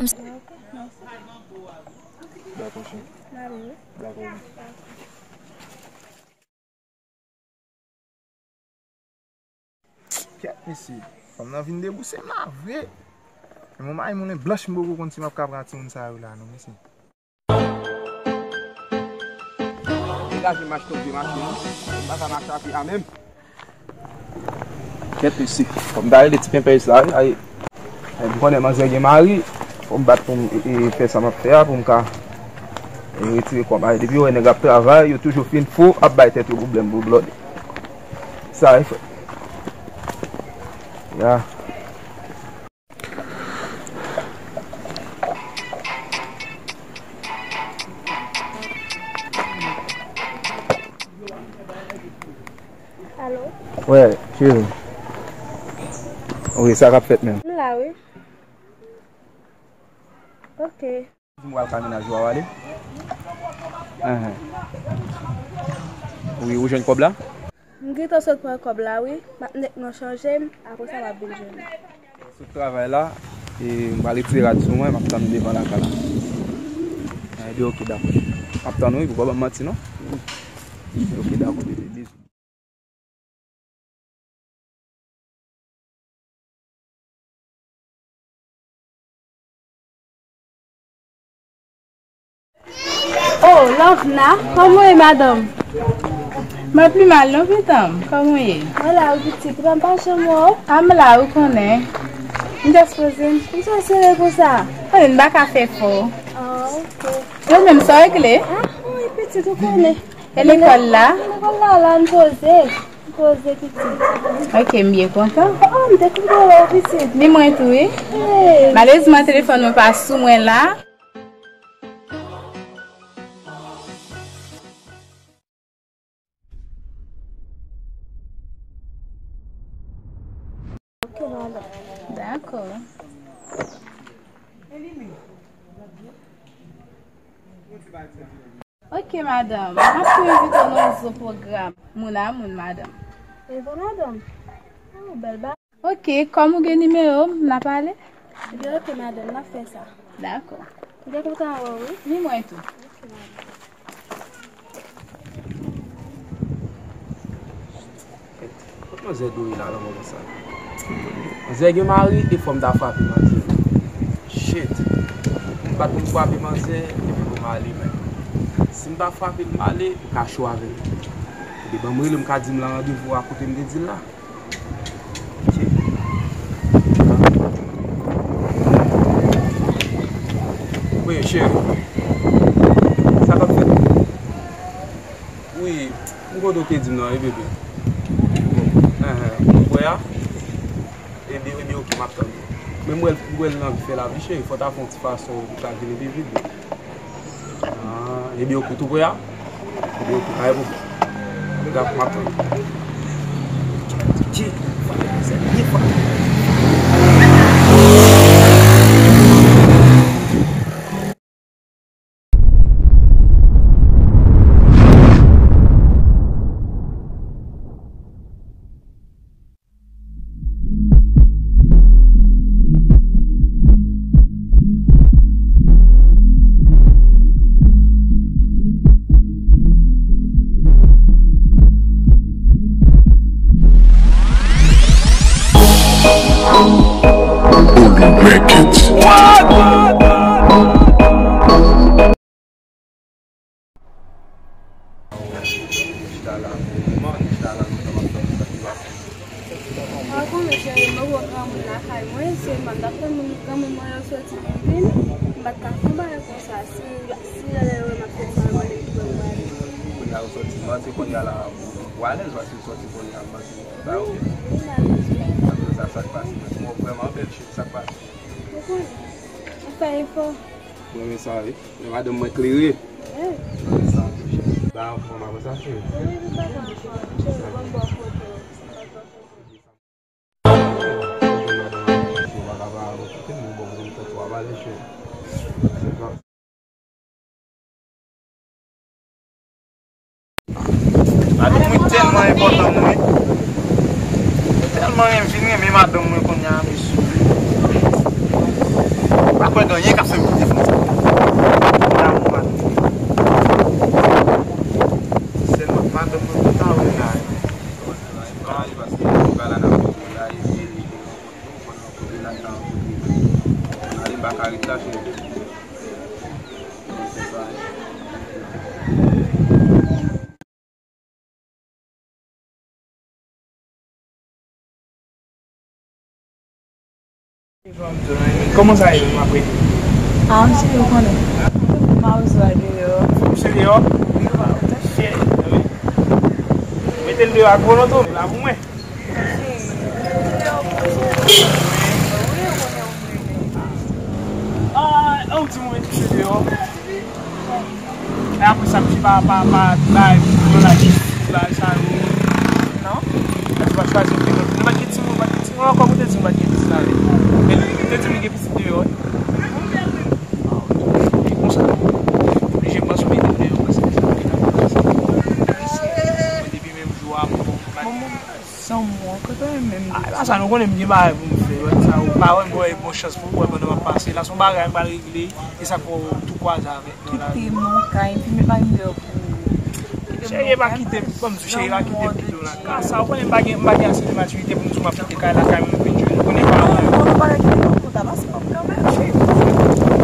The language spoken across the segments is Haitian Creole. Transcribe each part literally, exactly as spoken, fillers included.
Ok, mèsi. Dakò, cheri. Dakò, wi. Kèt, mesye. Fanm nan vin debouse m la vre. Men mwen mari moulen blanch, m poko konn si m ap ka pran timoun sa yo la, non, mesye. Degaje m achte yon vye machin, non. M pa ka mache a pye a menm. Kèt, mesye. Fò m ta rele ti penpèyis la, wi. Ay, ay, m konnen manzè gen mari. Fò m bat pou m, e, e, fè sa m ap fè a, pou m ka, e, retire kòb. Ay, depi yo wè nèg ap travay, yo toujou fin fou, ap bay tèt yo pwoblèm pou blòde. Sa, e, frè. Ya. Alo? Wè, cheri. Wi, sa k ap fèt menm? M la, wi. Ok. Di m w al ka mennaj ou a w ale? Enhen. Wi, ou jwenn kòb la? M gentan sot pran kòb la, wi. M ap nèk nan chanje m, apre sa m ap vin jwenn ou. Sot travay la, e m pral retire rad sou mwen, m ap tann ou devan lakay la. Ebyen, ok, dakò. M ap tann ou, wi, pou pa ban m manti, non. Ok, dakò, bebe, bizou. Oh, Lovna, kòman w ye, madanm? Mwen pi mal non, pitit mwen. Kòman w ye? Mwen la wi, pitit. Ou pa janm wè w? A, m la, ou konnen. M dispoze. M sou sere konsa. Konnen m pa ka fè fò. Ah, ok. Ou menm, sa w regle? Ah, wi, pitit, ou konnen. E lekòl la? Lekòl la, la, m poze. M poze, pitit. Ok, m byen kontan. Oh, m te kontan wè w, pitit. Ni mwen tou, wi. Hey. Malezman, telefòn mwen pa sou mwen la. Ok, madanm. Dakò. Ok, madanm. M ap tou envite w nan yon zo pwogram. Moun a moun, madanm. Evo, madanm. Oh, bèl ba. Ok, kòm ou gen nimewo m, n a pale? Ebyen, ok, madanm, n ap fè sa. Dakò. M te kontan wè w, wi. Ni mwen tou. Ok, madanm. Kot manzè Dori la lanmò konsa? Manzè gen mari, e fò m ta frape manzè. Shit. M pa t konn frape manzè, epi pou m ale menm. Si m ta frape l m ale, m ka cho avè l. Ebyen, ban m rele, m ka di m lan randevou a kote m te di l la. Ok. Wi, cheri. Sa k ap fèt? Wi, m kote w te di m nan, wi, bebe. Enhen, ou kwè a? Ebyen, ebyen, ok, m ap tann ou. Men m wè l, m wè l nan anvi fè lavi, cheri. Fò w ta fè yon ti fason pou w ka vini pi vit, bebe. Ah, ebyen, ok, ou tou prè a? Ebyen, ok, pa gen pwoblèm. Dap, m ap tann. Tchè, fale konsa, byen fale. Holy Records. Chita la pou moman, chita la nou kapab fè sa ki pase. A, konnen cheri, mwen wè granmoun lakay mwen, se m t ap tann moun, granmoun mwen yo soti pou vin, m pa t ka fè yon bagay konsa, si, si lè yo wè m ap fè sa, yo mande m ki bò yo prale. Kounye a ou soti, m panse kounye a la, ou alèz, paske ou soti kounye a, m panse, ba, ok. Wi, m alèz, wi. Sa, sa k pase, mwen, mwen vrèman bèl, cheri, sa k pase. Ou konnen, ou fè efò. Mwen renmen sa, wi. Men madanm mwen klere. Wi. Mwen renmen sa anpil, cheri. Ba, anfòm apre sa, cheri. Wi, nou pa ka anfòm, cheri, ban m ba w foto. Madanm mwen tèlman enpòtan pou mwen. Tèlman renmen, vin renmen madanm mwen kounye a, mesye. Pa kwè gen anyen k ap fè m kite Frans. Damou pa touye. Sèlman madanm mwen konn ta wè la. Kòman sa ye menm apre? Ah, m cheri, ou konnen. Mawozo a deyò. Misye deyò? Shit. Mete l deyò ak volonte w la pou mwen. Ah, ou di mwen misye deyò. E apre sa, misye pa, pa, pa bay yon laj, laj sa yo. Non. Misye pa chwazi yon lòt. Nou pa t gen timoun, nou pa t gen timoun ankò, pou te di nou pa t gen pitit la. Men li, li te di m li gen pitit deyò, wi. E konsa, oblije panse mete m deyò, paske se pa ki ta pase. Men depi menm jou a, bon, zanm ou an, kote w ye menm? Ah, e pa sa, nou konnen m gen bagay pou m fè, wè, sa ou pa wè, m wè bon chans pou ou, wè, pandan m ap pase la, se yon bagay m pral regle, e sa k fè w tou kwaze avèk mwen la. Kite m nan kay, m fin met mari m deyò pou ou. Cheri, e pa kite m, ban m di w, cheri, e pa kite m kite w nan kay sa, ou konnen m pa gen, m pa gen ase de matirite pou m di w m ap kite kay la, kay mwen vin jwenn, ou konnen pa wè. Non, non, pa kite m nan kay la, pase m kanmenm. Cheri,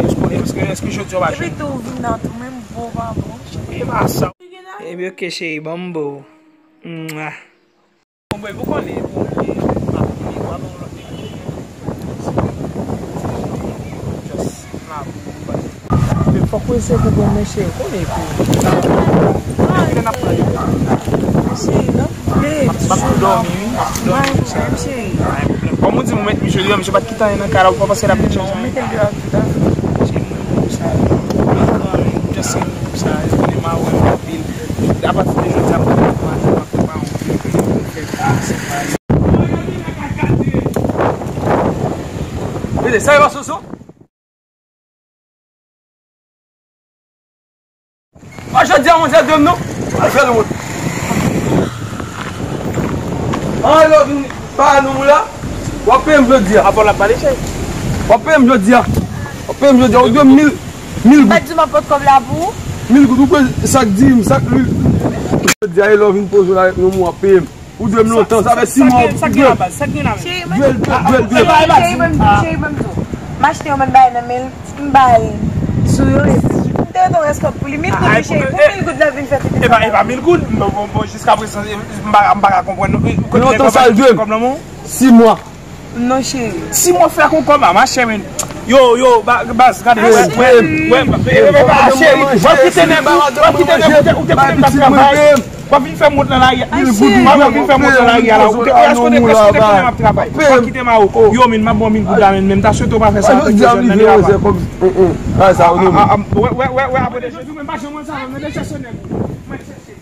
èske, èske, èske jodi a w pa jwenn? Epi tou, ou vin nan tou, menm bo pa bon. Cheri, e pa sa. Epi oke, cheri, ban m bo. Mwa. Bon, baby, ou konnen pou m ye, m ap ye, w ap yon lòt nèg. Just la pou ou, baby. Men fòk ou eseye konprann mwen, cheri, ou konnen pou. Kilè n ap pale? Cheri, non, baby. M ap, m ap tou dòmi, wi, m ap tou dòmi konsa. Pa gen pwoblèm, cheri. Pa gen pwoblèm. Kòm ou di m ou met misye deyò, misye pa t kite anyen nan kay la, ou pa panse l ap gen chans anyen? Mete l deyò ak tout afè. Cheri, m renmen w konsa. Just renmen w konsa, ou konnen m a wè w anpil. Apati de jodi a, m ap fè pa yon vye peyi pou m fè pase pa. Gade, sa e pa Soso? A jodi a, monchè, dwe m non. Al fè l wont. An, lè w vin ba nou la, w ap peye m jodi a. Apre w ap pale, cheri. W ap peye m jodi a. W ap peye m jodi a. Ou dwe m mil, mil goud. Mèt di m ap pot kòb la pou ou. Mil goud, ou pran sak di m, sak lwil. Jodi a, e lè w vin poze w la avèk nou, w ap peye m. Ou dwe m lontan, sa fè sis mwa. Sa gen la, baz, sa gen la menm. Cheri, mwen, dwèl, dwèl, dwèl. Cheri, mwen, cheri, mwen, tou. M achte yon bann bagay nan men l, m ba l sou yo, epi m te ret yon rès kòb pou li. Mil goud, wi, cheri, pou mil goud la vin fè tete. E pa, e pa mil goud, bon, bon, bon, jiska prezan, m pa, m pa ka konprann non. Lontan sa l dwe m. Kòb nan men w? Sis mwa. Non, cheri. Sis mwa fè ak yon kòb a, machè, men. Yo, yo, ba-, baz, gade, wè, wè, wè, cheri, w ap kite nèg ou, w ap kite nèg ou te, ou te konnen m t ap travay. W ap vin fè m wont nan lari a. W ap vin fè m wont nan lari a la. Ou te, èske w te, èske w te konnen m ap travay? W ap kite m a ou. Yo, men, m ap ba w mil goud la, men, men m ta swete w pa fè sa antanke jèn nan, men apa. Wè, wè, wè, wè, apre de jezi, men pa janm wè sa, men de chèche nèg ou. Mwen chèche.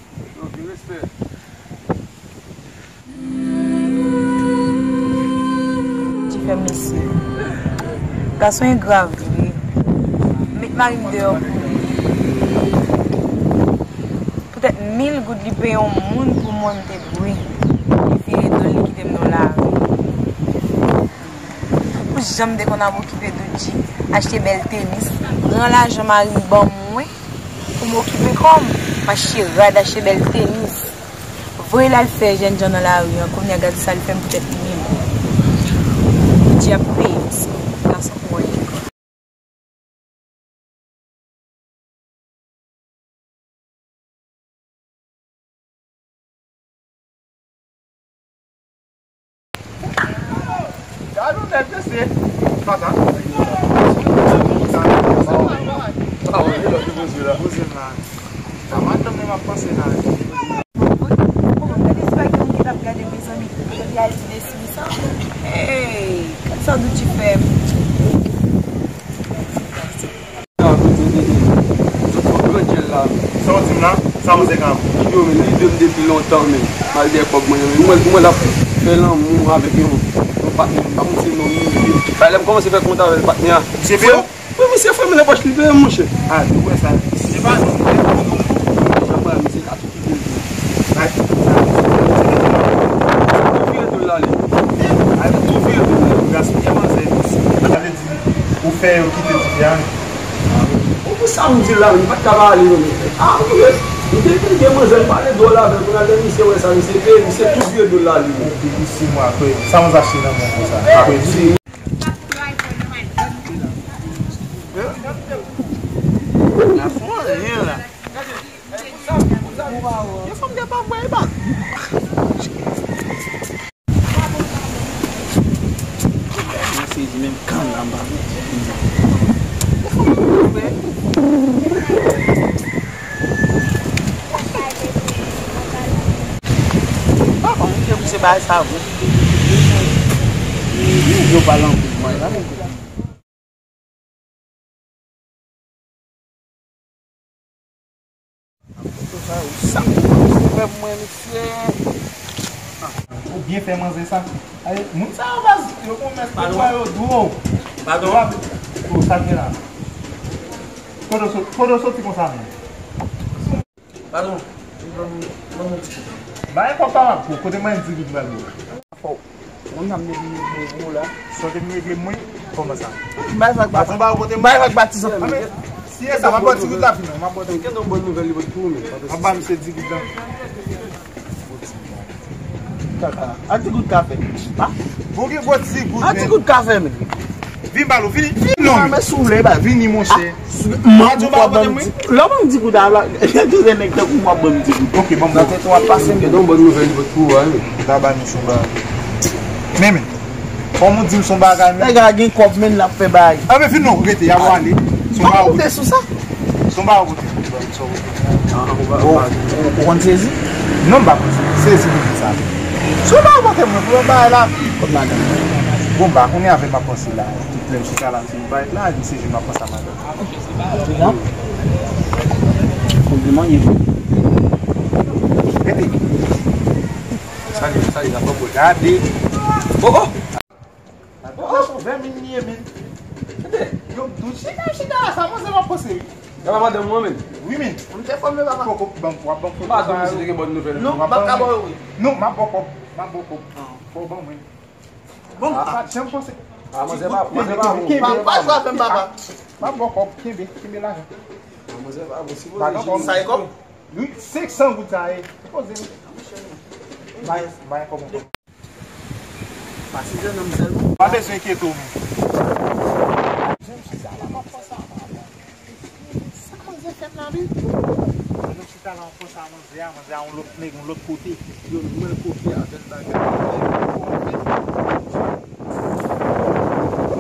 Ti fè mesye. Gason engra vre. Met mari m deyò pou li. Poutèt mil goud li peye yon moun pou mwen m te dwe. Li vire do l, li kite m nan lari. Pou jan m te konn ap okipe Doudji, achte bèl tenis, pran lajan mari m ban mwen pou m okipe kò m, m achte rad, achte bèl tenis. Voye l al fè jènjan nan lari an, kounye a gad sa l fè m poutèt li menm. Doudji ap peye, mesye. Gason pou anyen. Gade yon nèg mesye. Pata. Sa w ye lòt poze la? Poze la. Sa madanm nan m ap panse la. Bon, bon, gade si pa gen moun ki t ap gade, mezanmi. Epi al di Nesmy sa. Hey, gad sa Doudji fè m. Sa w di m la? Sa w di m la? Yo, men, li dwe m depi lontan, men. Mal dèyè kòb mwen yo, men. Mwen, mwen l ap fè lanmou avèk yon, yon patnè. M pa konn si non li ye. Bay lè m kòmanse fè kont avè l, patnè a. Se vre? Wi, misye fèmen nan pòch li peye m, monchè. A, nou wè sa. Se pa nou. Jan ba misye ka tou kite l. Ay, sa, misye tou vire do l ale. Ay, tou vire do l ale. Gaspiye manzè. Sa vle di, ou Fè yo kite ti fi a. Bon, pou sa m di la, m pa t ka pa ale non, mesye. Ah, wi, m te, te gen manzè, m pale dwòl avè l, kounye a lè misye wè sa, misye peye, misye tou vire do l ale. Depi sis mwa apre, sa manzè achte nan men konsa? Apre di. Yon fanm de pa vwè e bal. Mwen sezi menm kann la m pa vle. Papa, mwen te pouse bagay sa vre. Yo pale anpil mwen la. Sa ou sa ou fè mwen, mesye. Ou byen fè manzè sa. Ay, moun sa yo baz, yo konmès pou yo dwo. Padon? Ou sa gen la. Kote w sot-, kote w soti konsa menm? Padon, ban m, ban m yon ti kout. Bay kòb pa m ap pou, kote mwen di goud mwen ba w. Fò. Mwen nan mwen vin regle w la. Sa w te vin regle mwen? Kòman sa? Bay sa k pa. Patron ba w kote mwen. Bay sa k pa ti sa. Si e sa, m ap ba w ti goud la fini, m ap ba w ti goud. Gen yon bòn nouvèl li pot pou ou menm. M ap ba misye di goud la. Kaka. Ak ti gout kafe. Ha? Bon, gen gwo ti gout, ak ti gout kafe, men. Vin ba l, vini. Vini non. Mwen sou vle ba. Vini, monchè. Mwen di w pa ban m di. Lè w ban m di goud a la, gen de nèg tankou mwen ap ban m di goud. Ok, ban m. Nan tèt w ap pase m. Gen yon bòn nouvèl li pot pou ou a, wi. Ou ta ba nou sou ba. Men, men. Kòm ou di m son bagay, men. Nèg la gen kòb, men l ap fè bagay. A, men vin non, rete, y a pale. Son bagay. Kòman ou te sou sa? Son bagay ou pote. Bon, ou konn sezi? Non, m pa konn sezi. Sezi pou ki sa? Son bagay ou pote mwen pou yon bagay la. Kot madanm? Bon, m pa konnen avè m ap panse la. Tout lè m chita la, m se yon bagay la, m sezi m ap panse a madanm. Konpliman ye. Rete. Sa li, sa li, la fò gade. Oh, oh! Oh, oh, vè min li ye, men. Yo, dou chita, chita la, sa manzè m ap panse, wi. Gade madanm mwen, men. Wi, men. M te fòme, papa. Poko, ban m, w ap ban m foto sa yo. M pa di misye te gen bòn nouvèl. Non, m pa ka ba w, wi. Non, m ap ba w kòb, m ap ba w kòb. Fò w ban mwen. Bon, ah, pa janm panse. Ah, manzè pa, manzè pa bon. Pa, pa jwe avè m, papa. M ap ba w kòb, kenbe, kenbe lajan. Ah, manzè pa bon, sipoze jwe. Sa e kòb? Wi, senk san goud sa ye. Poze. Bay, bay kòb ankò. Pati jèn nonm sèlman. Pa bezwen enkyete w, men. Sa manzè fè m la, wi. Lè nou chita la, nou panse a manzè a, manzè a yon lòt nèg, yon lòt kote. Yo, nou wè l kote avè l bagay.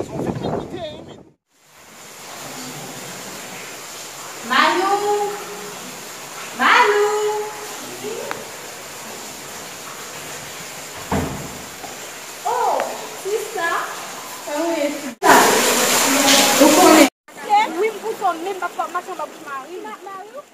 Son fèm li kite, wi, men. Malou! Malou! Oh, sista! Sa nou ye, sista? Ou konnen. Wi, m pou fò menm pa, pa mache anba bouch mari. Ma-, mari w?